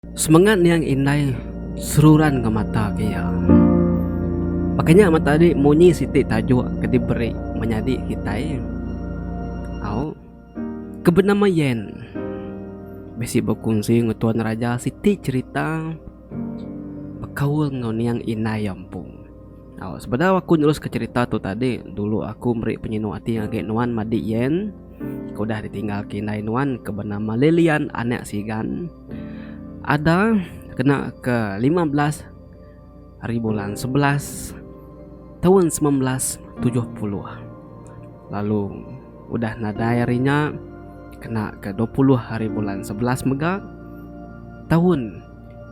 Semengat niang indai seruran ngemata ke iya. Baka nya meh tadi munyi siti tajuk ke diberi menyadi kitai au ke benama Yen bisi bekunsi enggau Tuan Raja siti cherita bekaul enggau niang indai iya empu. Au sebedau aku neruska cherita tu tadi dulu aku meri penyinu ati ngagai nuan madi Yen. Ke udah ditinggalka indai nuan ke benama Lilian anak Sigan ada kena ke 15 hari bulan 11 taun 1970 lalu udah nadai hari nya kena ke 20 hari bulan 11 mega taun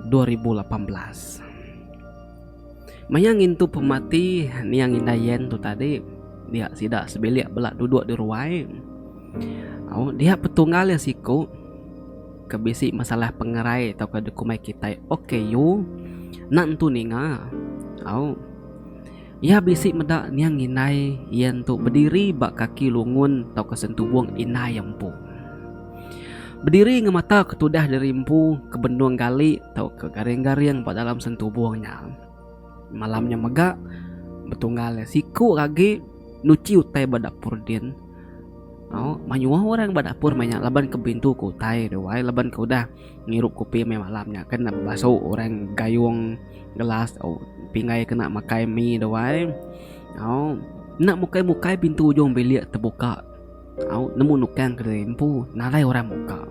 2018. Maya ngintu pemati niang indai Yen tu tadi dia sida sebilik bela duduk di ruai. Au dia petunggal iya siku ke bisi masalah pengerai tauka dikumbai kitai OKU enda entu ninga. Au iya bisi meda niang indai Yen tu bediri ba kaki lungun tauka sentubung indai iya empu. Bediri ngemata ke tudah diri empu ke benung gali tauka garing-garing ba dalam sentubung nya. Malam nya mega betunggal siku agi nuchi utai ba dapur din. Au mayuh orang ba dapur meh nya laban ke berintu ke utai tu ai laban ke udah ngirup kopi meh malam nya kan bebasu orang gayung gelas pinggai kena makai mi tu ai. Au enda mukai-mukai pintu ujung bilik tebuka. Au nemu nukang ke diri empu nadai orang muka.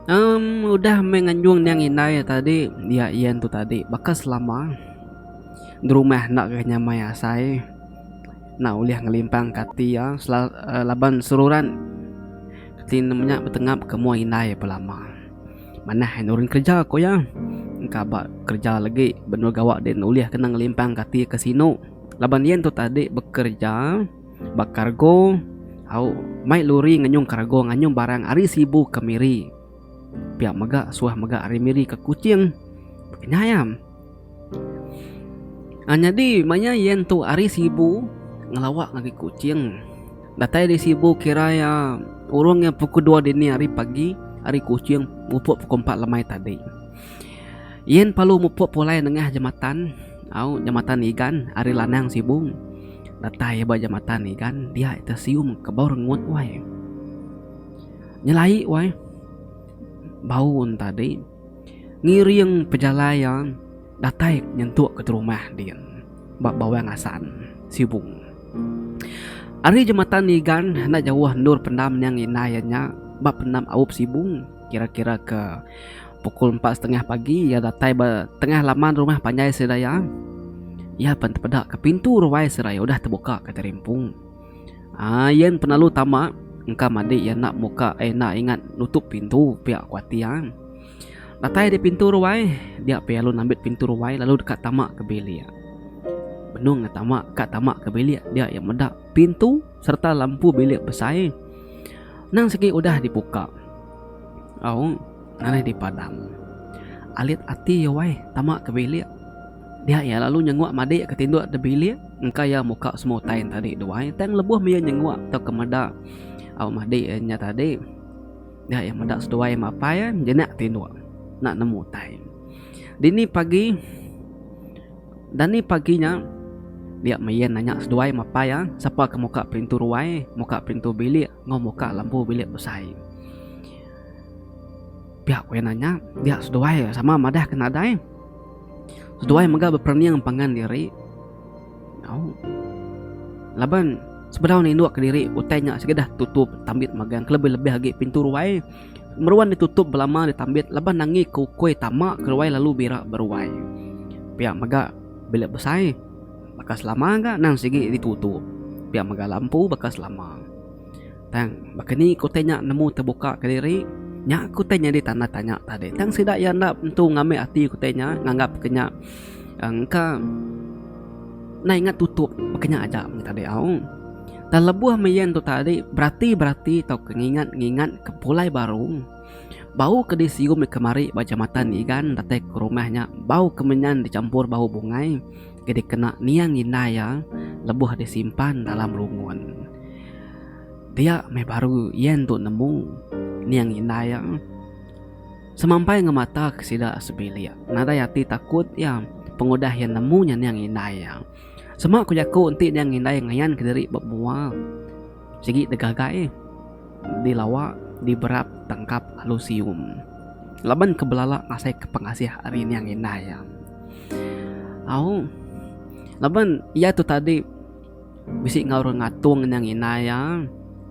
Em udah meh nganjung niang indai tadi dia yen tu tadi baka selama derumah enda ga nyamai asai enda ulih ngelimpang ke ati iya laban seruran ti nemu nya betengap ke mua indai belama. Manah nurun kerja ku iya engka ba kerja lagi benung gawa din ulih kena ngelimpang ke ati ke sinu laban yen tu tadi bekerja. Ba kargo, au mai lori nganyung kargo nganyung barang ari Sibu ke Miri. Pia mega suah mega ari Miri ke Kuching. Nya iya. Ah nyadi maya iya entu ari Sibu ngelawa ngagai Kuching. Datai di Sibu kira iya urung iya pukul dua dini hari pagi ari Kuching mupuk pukul empat lemai tadi. Yen perlu mupuk pulai nengah jematan au jematan Igan ari Lanang Sibu. Datai ba jematan Igan dia ita sium ke bau rengut wai. Nyelai wai bau ne tadi ngiring pejalai iya datai nyentuk ke rumah din ba Bawang Assan Sibu. Ari jematan Igan enda jauh endur pendam niang indai iya nya ba pendam Aup Sibu kira-kira ke Pukul 4.30 pagi iya datai ba tengah laman rumah panjai sida iya. Iya pen tepeda ke pintu ruai sida iya udah tebuka ke terimpung. Aa iya penalu tama engka madi iya enda muka eh enda ingat nutup pintu pia ku ati iya. Datai di pintu ruai dia pia lalu nambit pintu ruai lalu deka tama ke bilik. Benung iya tama ka tama ke bilik dia iya meda pintu sereta lampu bilik besai nang sigi udah dibuka. Au nadai dipadam. Alit ati iya wai tama ke bilik. Dia iya lalu nyenguk madi ke tinduk da bilik engka iya muka semua utai nya tadi duai tang lebuh mih iya nyenguk tauka meda au madi iya nya tadi dia iya meda seduai apai iya jenak tinduk enda nemu utai. Dini pagi dani pagi nya dia mih iya nanya seduai apai iya sapa ke muka pintu ruai muka pintu bilik enggau muka lampu bilik besai. Pia ku iya nanya, dia seduai sama madah ke nadai. Seduai mega beperening pangan diri. Au. Laban sebedau ninduk kediri utai nya sigi dah tutup tambit magang kelebih-lebih agi pintu ruai meruan ditutup belama ditambit laban nangi ke ukui tama ke ruai lalu bira beruai. Pia mega bilik besai baka selama ga nang sigi ditutup. Pia mega lampu baka selama. Tang, baka ni ku utai nya nemu tebuka kediri? Nya ku utai nyadi tanda tanya tadi. Tang sida iya enda tentu ngambi ati ku utai nya nganggap ke nya engka enda ingat tutup baka nya aja meh tadi au. Tang lebuh meh iya entu tadi berati-berati tauka ngingat-ngingat ke pulai baru bau ke disium kemari ba jematan Igan datai ke rumah nya bau ke menyan dichampur bau bungai ke dikena niang indai iya lebuh disimpan dalam rungun. Dia meh baru iya entu nemu niang indai iya. Semampai ngemata ke sida sebilik. Nadai ati takut iya pengudah iya nemu nya niang indai iya. Sema ku jaku enti niang indai ngayan kediri ba mua sigi degagai dilawa diberap tangkap lalu sium. Laban ke belala ngasai ke pengasih ari niang indai iya. Au laban iya tu tadi bisi enggau orang ngatung niang indai iya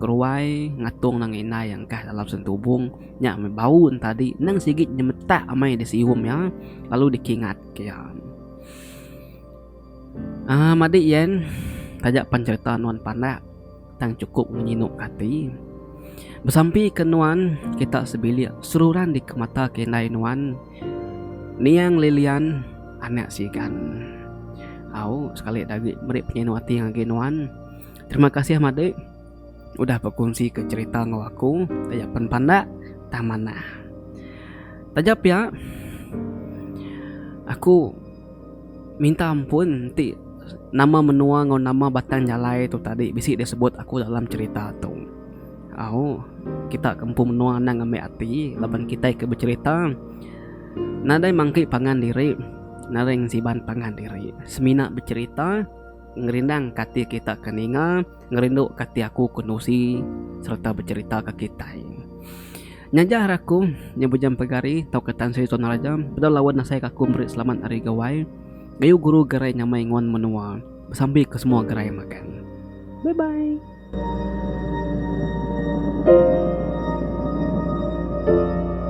keruai ngatung niang indai iya engkah dalam sentubung nya meh bau ne tadi nang sigi nyemetak amai disium iya lalu dikingat ke iya. Aaa madik yen taja pan cherita nuan pandak tang chukup ngenyinu ke ati. Besampi ke nuan kita sebilik seruran dikemata ke indai nuan niang Lilian anak Sigan. Au sekali da agi meri penyinu ati ngagai nuan. Terima kasih madik udah bekunsi ke cherita enggau aku taja pan pandak tang manah. Taja pia aku. Minta ampun enti nama menua enggau nama batang jalai tu tadi bisi disebut aku dalam cherita tu. Au kita ke empu menua anang ngambi ati laban kitai ke becherita nadai mangki pangan diri nadai ngensiban pangan diri semina becherita ngerindang ka ati kita ke ninga. Ngerindu ka ati aku ke nusi sereta becherita ka kitai. Nyaja ari aku nya bejam pegari tauka Tan Sri Tuan Raja bedau laun asai ka aku meri selamat ari gawai gayu guru gerai nyamai nguan menua besampi ke semua gerai magang. Bye bye.